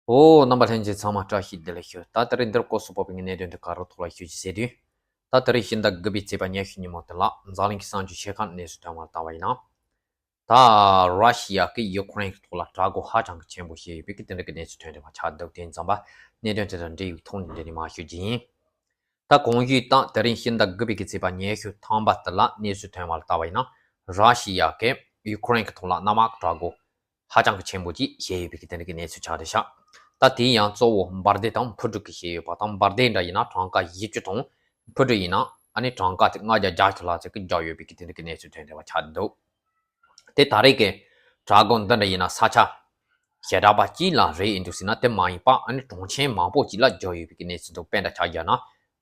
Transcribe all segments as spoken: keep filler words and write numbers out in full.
ཨོ། རྣམ་པ་ལྷན་རྒྱས་ཚང་མ་བཀྲ་ཤིས་བདེ་ལེགས་ཞུ། ད་དེ་རིང་འདིར་སྐོར་སུ་ཕོག་པའི་གནད་དོན་དེ་ག་རུ་ཐོག་ལ་ཞུ་རྒྱུ་ཟེར་དུས། ད་དེ་རིང་ཕྱི་ཟླ་དགུ་པའི་ཚེས་པ་ཉི་ཤུ་ཉིན་མོ་དེ་ལ་འཛམ་གླིང་གི་གསར་འགྱུར་ཆེ་ཁག་གནས་ཚུལ་ཐོན་པར་ལྟ་བ་ཡིན་ན། ད་ར་ཤི་ཡ་གིས་ཡུ་ཁུ་རེན་གྱི་ཐོག་ལ་དྲག་རྒོལ་ཧ་ཅང་གི་ཆེན་པོ་བྱས་ཡོད་པའི་གི་དེ་འདྲ་གི་གནས་ཚུལ་ཐོན་བསྡད་པ་ཆགས་འདུག་དེ་ཙམ་པ་གནད་དོན་དེ་དང་འབྲེལ་བའི་ཐོག་ནས་འདི་ནས་མར་ཞུ་རྒྱུ་ཡིན། ད་གོང་ཞུས་དང་དེ་རིང་ཕྱི་ཟླ་དགུ་པའི་གི་ཚེས་པ་ཉི་ཤུ་ཐམ་པ་དེ་ལ་གནས་ཚུལ་ཐོན་པར་ལྟ་བ་ཡིན་ན། ར་ཤི་ཡ་གིས་ཡུ་ཁུ་རེན་གྱི་ཐོག་ལ་གནམ་དམག་གི་དྲག་རྒོལ་ཧ་ཅང་གི་ཆེན་པོ་ཅིག་བྱས་ཡོད་པའི་གི་དེ་འདྲ་གི་གནས་ཚུལ་ཆགས་བསྡད་ཤག་ད་དེ་ཡང་གཙོ་བོ་འབར་མདེལ་དང་འཕུར་གྲུ་གིས་བྱས་ཡོད་པ་དང་། འབར་མདེལ་འདྲ་ཡིན་ན་གྲངས་ཀ་བཞི་བཅུ་དང་། འཕུར་གྲུ་ཡིན་ན་ཨ་ནི་གྲངས་ཀ་དེ་ལྔ་བརྒྱ་བརྒྱད་ཅུ་ལྷག་ཙམ་གྱི་བརྒྱབ་ཡོད་པའི་གི་དེ་འདྲ་གི་གནས་ཚུལ་ཐོན་བསྡད་པ་ཆགས་འདུག་དེ་ད་རེས་ཀྱི་དྲག་རྒོལ་འདི་འདྲ་ཡིན་ན་ས་ཆ་ཞེ་དྲག་པ་གཅིག་ལ་རེད་ཡིན་འདུག་ཟེར་ན་དེ་མ་ཡིན་པ་ཨ་ནི་གྲོང་ཁྱེར་མང་པོ་ཅིག་ལ་བརྒྱབ་ཡོད་པའི་གི་གནས་ཚུལ་འདུག་དཔེར་ན་ཆ་བཞག་ན་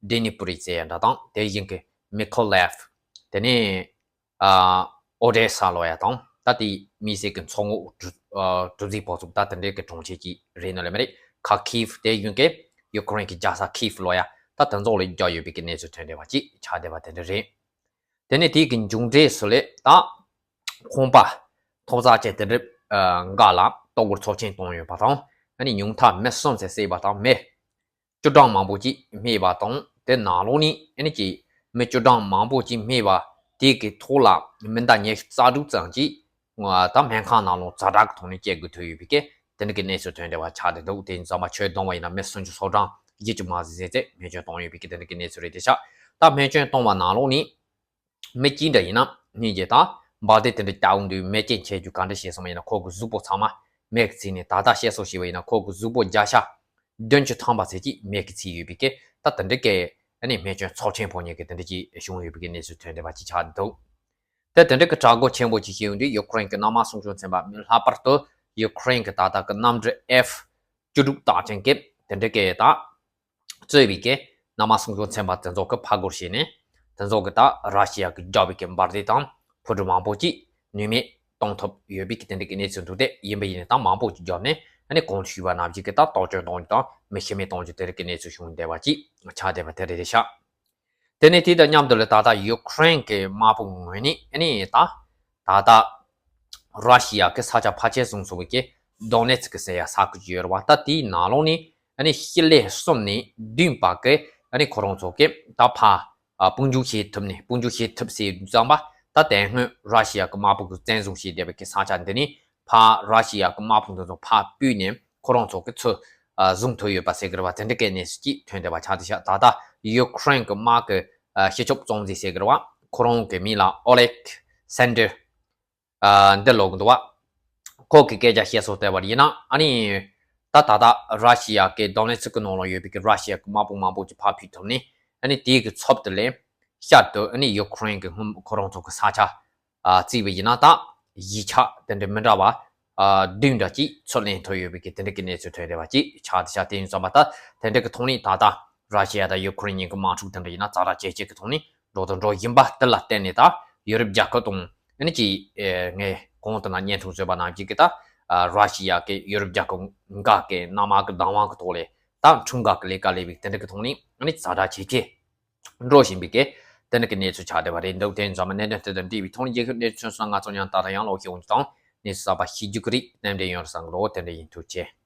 ཌི་ནི་པུ་རི་ཟེར་ཡ་འདྲ་དང་། དེ་བཞིན་གྱི་མི་ཁོ་ལེབ། དེ་ནས་ཨ་ཨོ་ཌེ་ས་ལབ་ཡ་དང་། ད་དེ་དམིགས་བསལ་གྱི་མཚོ་ངོས་གྲུ་ཨ་གྲུ་གཟིངས་ཕོ་ཚོགས་ད་དེ་འདྲའི་གི་གྲོང་ཁྱེར་ཅིག་རེད་ན་ལས་མ་རེད། ཁ་ཁིབ། དེ་བཞིན་གྱི་ཡུ་ཁུ་རེན་གྱི་རྒྱལ་ས་ཁིབ་ལབ་ཡ་ད་དེ་ཚོ་ལ་བརྒྱབ་ཡོད་པའི་གི་གནས་ཚུལ་ཐོན་བསྡད་པ་ཅིག་ཆགས་བསྡད་པ་དེ་འདྲ་རེད། དེ་ནས་དེའི་གི་མཇུག་འབྲས་སུ་ལས་ད་ཁང་པ་ཐོག་བརྩེགས་ཅན་དེ་འདྲ་ཨ་འགའ་ལ་གཏོར་རྒོལ་ཚབས་ཆེན་བཏང་ཡོད་པ་དང་། ཨ་ནི་ཉུང་མཐར་མི་གསུམ་ཙམ་བསད་པ་དང་། མི་བཅུ་གྲངས་མང་པོ་ཅིག་རྨས་པ་དང་། དེ་ནང་ལོགས་ནས་ཨ་ནི་ཅིག་མི་བཅུ་གྲངས་མང་པོ་ཅིག་རྨས་པ་དེ་གི་ཐོག་ལ་མི་ཟླ་ཉི་ཤུ་རྩ་དྲུག་ཙམ་ཅིག་ད་སྨན་ཁང་ནང་ལོགས་ཛ་དྲག་གི་ཐོག་ནས་སྐྱེལ་དགོས་ཐུག་ཡོད་པའི་གི་དེ་འདྲ་གི་གནས་ཚུལ་ཐོན་བསྡད་པ་ཆགས་བསྡད་འདུག་དེ་ཙམ་པ་ཆོས་བསྡོམས་པ་ཡིན་ན་མི་སུམ་ཅུ་སོ་གྲངས་བཞི་བཅུ་མ་ཟིན་ཟིན་ཙམ་སྨན་བཅོས་བཏང་ཡོད་པའི་གི་དེ་འདྲ་གི་གནས་ཚུལ་རེད་དེ་ཤག་ད་སྨན་བཅོས་བཏང་བ་ནང་ལོགས་ནས་མི་གཅིག་འདྲ་ཡིན་ན་ནི་རྗེས་ད་འབར་མདེལ་དེ་འདྲ་བརྒྱབ་འདུག་མེ་རྐྱེན་ཆེ་རྒྱུ་ག་འདྲ་བྱས་སོང་བ་ཡིན་ན་ཁོ་གི་གཟུགས་པོ་ཚང་མ་མེ་གིས་ཚིག་ནས་ད་ལྟ་བཤད་སྲོལ་བྱས་པ་ཡིན་ན་ཁོ་གི་གཟུགས་པོ་བརྒྱ་ཆ་བདུན་ཅུ་ཐམ་པ་ཙམ་ཅིག་མེ་གིས་ཚིག་ཡོད་པའི་གི་ད་དེ་འདྲ་གི་ཨ་ནི་སྨན་བཅོས་ཚབས་ཆེན་ཕོག་མཁན་གི་དེ་འདྲ་ཅིག་བྱུང་ཡོད་པའི་གི་གནས་ཚུལ་ཐོན་བསྡད་པ་ཅིག་ཆགས་འདུག་དེ་དེ་འདྲ་གི་དྲག་རྒོལ་ཆེན་པོ་ཅིག་བྱས་ཡོང་དུས་ཡུ་ཁུ་རེན་གྱི་གནམ་དམག་སྲུང་སྐྱོང་ཚན་པ་ལྷག་པར་དུ་ཡུ་ཁུ་རེན་གྱི་ད་ལྟ་གི་གནམ་གྲུ་ཨེཕ་བཅུ་དྲུག་རྟགས་ཅན་གྱི་དེ་འདྲ་གི་ད་གཙོས་པའི་གི་གནམ་དམག་སྲུང་སྐྱོང་ཚན་པ་དེ་ཚོ་གི་ཕར་རྒོལ་བྱས་ནས་དེ་ཚོ་གི་ད་ར་ཤི་ཡ་གི་རྒྱག་པའི་གི་འབར་མདེལ་དང་འཕུར་གྲུ་མང་པོ་ཅིག་ནུས་མེད་གཏོང་ཐུབ་ཡོད་པའི་གི་དེ་འདྲ་གི་གནས་ཚུལ་འདུག་དེ་ཡིན་པ་ཡིན་ནའི་ད་མང་པོ་ཅིག་བརྒྱབ་ནས་ཨ་ནི་གོང་དུ་ཞུས་པ་ནང་བཞིན་གི་ད་གཏོར་སྐྱོན་གཏོང་རྒྱུ་དང་མི་ཤི་རྨས་གཏོང་རྒྱུ་དེ་འདྲ་གི་གནས་ཚུལ་བྱུང་བསྡད་པ་ཅིག་ཆགས་བསྡད་པ་དེ་རེད་ཤག་དེ་ནས་དེ་དང་མཉམ་དུ་ལ་ད་ལྟ་ཡུ་ཁུ་རེན་གྱི་དམག་དཔུང་ངོས་ནས་ཨ་ནི་ད་ད་ལྟ་ར་ཤི་ཡ་གི་ས་ཆ་ཕལ་ཆེར་བཟུང་ཚར་བའི་གི་དོ་ནེ་ཚི་ཀི་ཟེར་ཡ་ས་ཁུལ་ཅིག་ཡོད་རེད་བ། ད་དེའི་ནང་ལོགས་ནས་ཨ་ནི་སྤྱི་ལེ་གསུམ་ནས་བདུན་བར་གི་ཨ་ནི་ཁོ་རང་ཚོ་གི་ད་ཕར་ཨ་དཔུང་འཇུག་བྱེད་ཐུབ་ནས་དཔུང་འཇུག་བྱེད་ཐུབ་ཟེར་ཙམ་པ་ད་དེ་སྔོན་ར་ཤི་ཡ་གི་དམག་དཔུང་གིས་བཙན་བཟུང་བྱས་བསྡད་པའི་གི་ས་ཆ་འདི་ནས་ཕར་ར་ཤི་ཡ་གི་དམག་དཔུང་འདི་ཚོ་ཕར་ཕུད་ནས་ཁོ་རང་ཚོ་གི་ཚུར་ཨ་བཟུང་ཐུབ་ཡོད་པ་ཟེར་གི་རེད་བ། དེ་འདྲ་གི་གནས་ཚུལ་ཅིག་ཐོན་བསྡད་པ་ཆགས་བསྡད་ཤག་ད་ལྟ་ཡུ་ཁུ་རེན་གི་དམག་གི་ཨ་སྤྱི་ཁྱབ་གཙོ་འཛིན་ཟེར་གི་རེད་བ། ཁོ་རང་གི་མིང་ལ་ཨོ་ལེག་སན་ཏྲེ་ཨ་འདི་ལབ་གི་འདུག་བ། ཁོ་གི་སྐད་ཆ་བཤད་སྲོལ་བལྟས་པ་ཡིན་ན་ཨ་ནི་ད་ད་ལྟ་ར་ཤི་ཡ་གི་དོ་ནེ་ཚི་ཀི་ནང་ལ་ཡོད་པའི་གི་ར་ཤི་ཡ་གི་དམག་དཔུང་མང་པོ་ཅིག་ཕར་ཕུད་ཐུབ་ནས་ཨ་ནི་དེའི་གི་ཚབ་ཏུ་ལས་ཤར་དུ་ཨ་ནི་ཡུ་ཁུ་རེན་གི་སྔོན་ཁོ་རང་ཚོ་གི་ས་ཆ་ཨ་བརྩིས་པ་ཡིན་ན་ད་གཞིས་ཆགས་དེ་འདྲ་མི་འདྲ་བ་ཨ་བདུན་འདྲ་ཅིག་ཚུར་ལེན་ཐུབ་ཡོད་པའི་གི་དེ་འདྲ་གི་གནས་ཚུལ་ཐོན་བསྡད་པ་ཅིག་ཆགས་བསྡད་ཤག་དེ་ཡིན་ཙམ་པ་ད་དེ་འདྲ་གི་ཐོག་ནས་ད་ལྟ་ར་ཤི་ཡ་དང་ཡུ་ཁུ་རེན་གཉིས་ཀྱི་དམག་འཁྲུག་དེ་འདྲ་ཡིན་ན་ཛ་དྲག་ཇེ་ཆེ་གི་ཐོག་ནས་འགྲོ་དང་འགྲོ་བཞིན་པ་དེ་ལ་བརྟེན་ནས་ད་ཡུ་རོབ་རྒྱལ་ཁབ་དང་ཨ་ནི་ཅིག་ངས་གོང་དུ་ན་བརྙན་ཐུང་བཟོས་པ་ནང་བཞིན་གི་ད་ར་ཤི་ཡ་གི་ཡུ་རོབ་རྒྱལ་ཁབ་འགའ་གི་གནམ་དམག་གི་བདག་དབང་གི་ཐོག་ལས་ད་འཁྲུག་འགག་གི་ལས་ཀ་ལས་པའི་དེ་འདྲ་གི་ཐོག་ནས་ཨ་ནི་ཛ་དྲག་ཇེ་ཆེ་འགྲོ་བཞིན་པའི་གི་དེ་འདྲ་གི་གནས་ཚུལ་ཆགས་བསྡད་པ་རེད་འདུག་དེ་ཡིན་ཙམ་པ་གནད་དོན་དེ་དང་འབྲེལ་བའི་ཐོག་ནས་རྒྱལ་ཁབ་གནས་ཚུལ་སོང་ང་ཚོ་ཡང་ད་ལྟ་ཡང་ལོག་ཤེས་འོང་དང་གནས་ཚུལ་གསར་པ་ཤེས་རྒྱུ་གི་རིགས་གནས་འབྲེལ་ཡོང་རེད་བསམ་གི་རོ། དེ་འདྲ་ཡིན། ཐུགས་རྗེ་ཆེ།